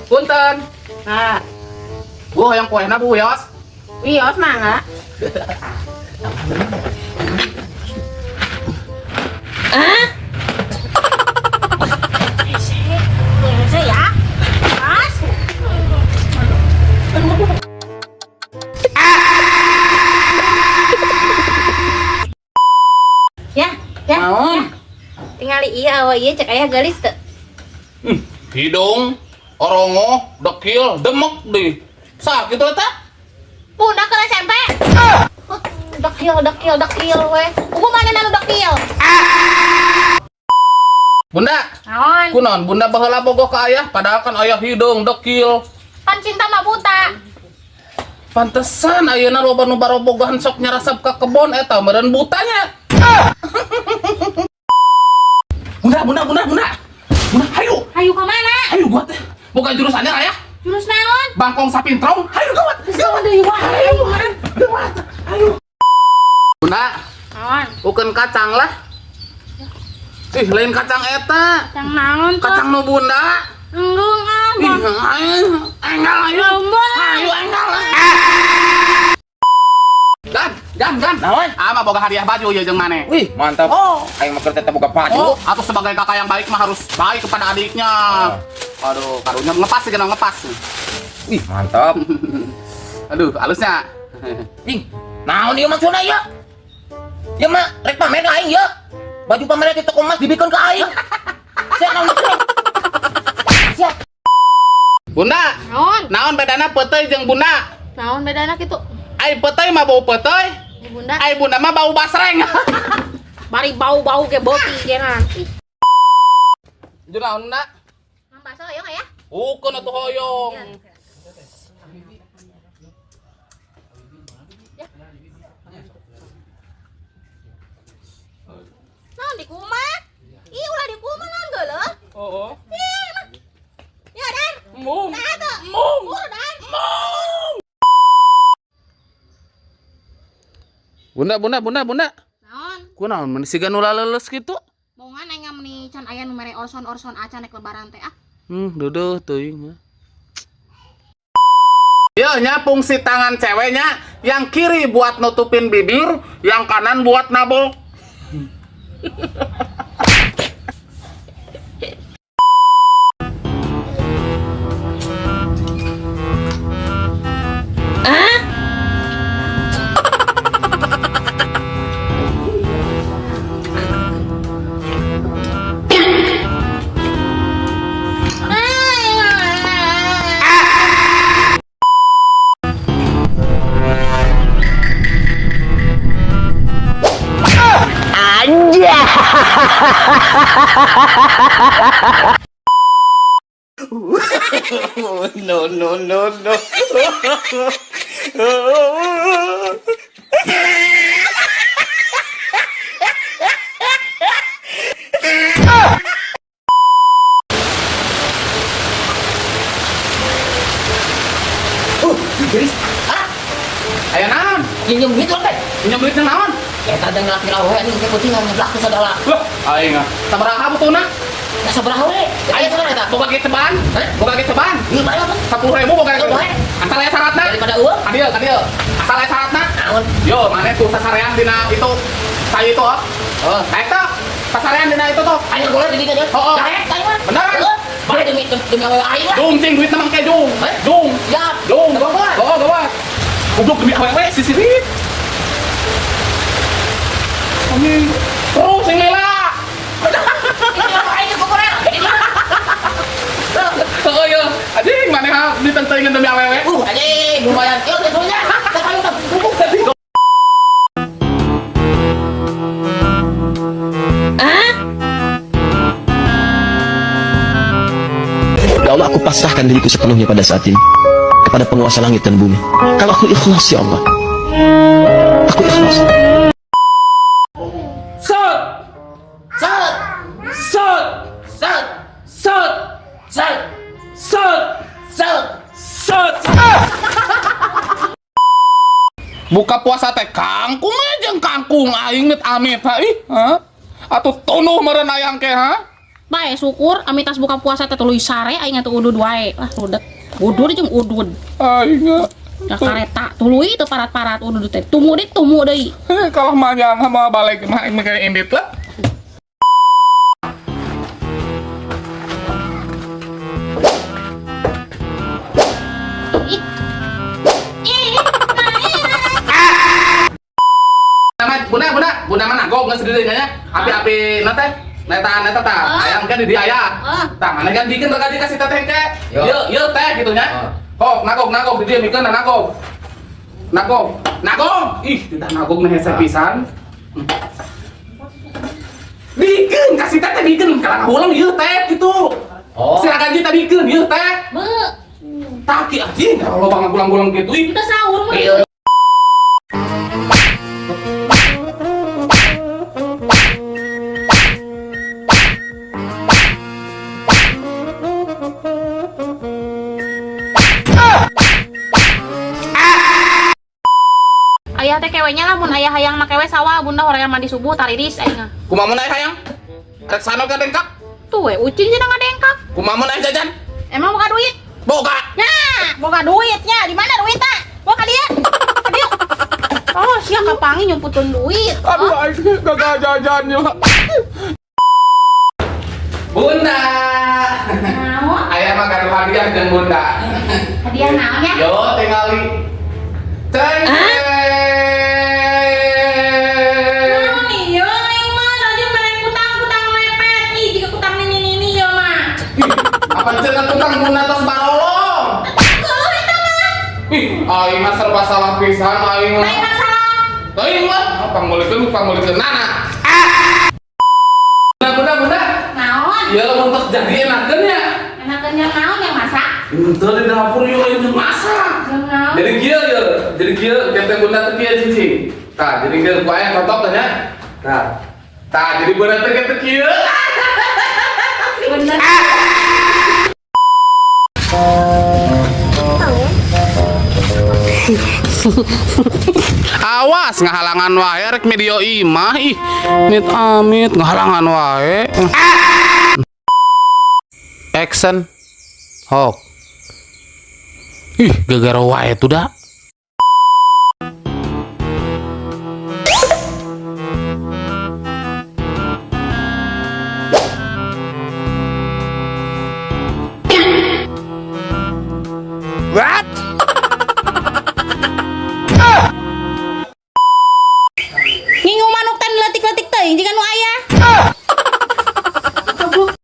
Punten. Nah, Bu, hoyong kuehna, Bu, wios. Wios mangga. Hese ya. Mas. Ya, ya. Naon? Tingali iya awa iya cek aya geulis teu. Hidung, orongo, dekil, demek deh. Sakit eta? Bunda ke SMP. Dekil, dekil, dekil we. Ugu mana nu dekil? Bunda, Naon? kunaon bunda baheula bogoh ka ayah, padahal kan ayah hidung, dekil. Pan cinta mah buta. Pantesan ayeuna loba nu barobogohan sok nyarasap ka kebon eta meureun butanya. Bunda, bunda, bunda, bunda. Bunda, hayu. Hayu ka mana? Hayu gua teh. Bukan jurusannya ayah. Jurus naon? Bangkong sapintrong. Hayu gawat. Gawat deui wae. Hayu, gawat. Hayu. Bunda, Naon? bukan kacang lah. Ih, lain kacang eta. Kacang naon tuh? Kacang nu bunda. Enggung ah. Ih, ayo, enggal ayo. Lomba. Ayo enggal. Gan, gan, gan. Naon? Ama boga hadiah baju ya jeung maneh. Wih, mantap. Oh. Aing mah keur teh boga baju. Oh, atau sebagai kakak yang baik mah harus baik kepada adiknya. Aduh, karunya ngepas sih, kena ngepas. Wih, mantap. Aduh, halusnya. Ding, naon ieu maksudna ieu? Ieu mah rek pamer ka aing ieu. Baju pamer di toko emas dibikeun ka aing. Sia naon maksudna? Sia. Bunda, Naon? naon bedana peuteuy jeung bunda? Naon bedana kitu? Ai peuteuy mah bau peuteuy, Ai bunda. Ai bunda mah bau basreng. Bari bau-bau ge beuki genan. Ih, Jeung naon, Bunda? Mang bakso hoyong aya? Bukan atuh hoyong. Naon dikumat? Ih, ulah dikumat naon geuleuh? Oh, oh. Ih, mah. Ya dan. Mung. Nah tuh. Mung. Buru dan. Mung. Bunda, bunda, bunda, bunda. Naon? Kunaon mun siga nu laleuleus kitu? Bongan aing meni can aya nu mere orson-orson acan rek lebaran teh ah. Deudeuh teuing. Ya, nya fungsi tangan ceweknya yang kiri buat nutupin bibir, yang kanan buat nabok. No, no, no, no. Geus. Ah, Aya naon? Nginjem duit urang teh. Pinjam duit nang naon? Eta teh ngelak awewe anjing teh kucing ngeblak teh sagala. Wah, aing ah. Sabaraha butuhna? Da sabaraha we? Aya sabaraha eta? Boga ge ceban? Hah? Boga ge ceban? Ieu bae apa? 10.000 boga ge. Oh, bae. Asal aya syaratna. Daripada eueuh. Kadieu, kadieu. Asal aya syaratna. Naon? Yo, mana tuh sasarean dina itu. Saya itu oh. Oh, Eta sasarean dina itu tuh. aing boleh di dinya. Oh, oh. Daek aing mah. Beneran? Heuh. Bae demi demi awewe aing lah. Dung cing duitna mangke dung. Hah? Dung. Siap. Dung. Gawat. Oh, gawat. Goblok demi awewe sisirit. Anjing. Terus sing lila. Aing kokorer. Oh iya, anjing maneh ditentengin demi awewe. Anjing lumayan. Yo teh nya. Teh payu teh. Ya Allah, aku pasrahkan diriku sepenuhnya pada saat ini kepada penguasa langit dan bumi. Kalau aku ikhlas ya Allah, aku ikhlas. Set. Set. Set. Set. Set. Set. Set. Set. Set. Buka puasa teh kangkung aja kangkung aing mit amit ha ih ha? Atuh tunuh meureun ayang ke ha? Bae syukur ami tas buka puasa teh tuluy sare aing atuh udud wae. Lah rudet. Udud jeung udud. Aing Da kareta tuluy teu parat-parat udud teh. Tumu deui tumu deui. Kalau manjang sama balik mah aing kayak indit lah. Ih. Ih, nah, Nama bunda bunda bunda mana gog geus di dieu nya. Api-api na teh. Neta neta tah. Ah. Ayam kan di dieu aya. Ah. Tah mana kan bikin gaji kasih teteh ke. Yo. Yeuh yeuh teh gitu nya. Ah. Kok nagog nagog di dieu mikeun nagog. Nagog. Nagog. Ih, tidak nagog mah hese pisan. Bikeun kasih teteh bikeun kalah ulang ieu teh gitu. Oh. Si gaji teh bikeun ieu teh. Be, Taki anjing kalau loba ngagulang-gulang gitu ih. udah sahur mah. Iya. Ayah teh kewenya lah mun ayah hayang make we sawah bunda hoream mandi subuh tariris aing mah. Kumaha mun aya hayang? Rek sanok ka dengkak? Tuh we ucing cenah ngadengkak. Kumaha mun aya jajan? Emang boga duit? Boga. Nah, boga duitnya. Di mana duitnya? Bawa ka dieu. Ka dieu. Oh, sia kapangi nyumputkeun duit. Aduh, aing gagal jajan yo. Bunda. Naon? Aya mah gaduh hadiah jeung Bunda. Hadiah naon ya? Yo tingali. Ceng. Naon ieu aing mah tadi mere kutang-kutang lepet. Ih, jika kutang nini-nini ieu mah. Apa cenah tukang Bunda tos barolong? Geuleuh eta mah. Ih, aing mah serba salah pisan aing mah. Lain masalah. Teuing lah, pangmeulikeun pangmeulikeun nana. Bunda, bunda, bunda. Naon? Ieu lamun tos jadi enakeun nya. Enakeun yang naon yang masak? Henteu di dapur ieu lain jeung masak. Jeung naon? Jadi kieu ieu, jadi kieu teh bunda teh kieu cicing. Tah, jadi kieu ku aya totok teh nya. Tah. Tah, jadi bunda teh kieu kieu. Bener. Awas ngahalangan wae rek video imah ih. Mit amit ngahalangan wae. Action. Hok. Ih, gegara wae tuh dah. What? Ngingu manuk teh leutik-leutik teuing jiga nu aya. Goblok.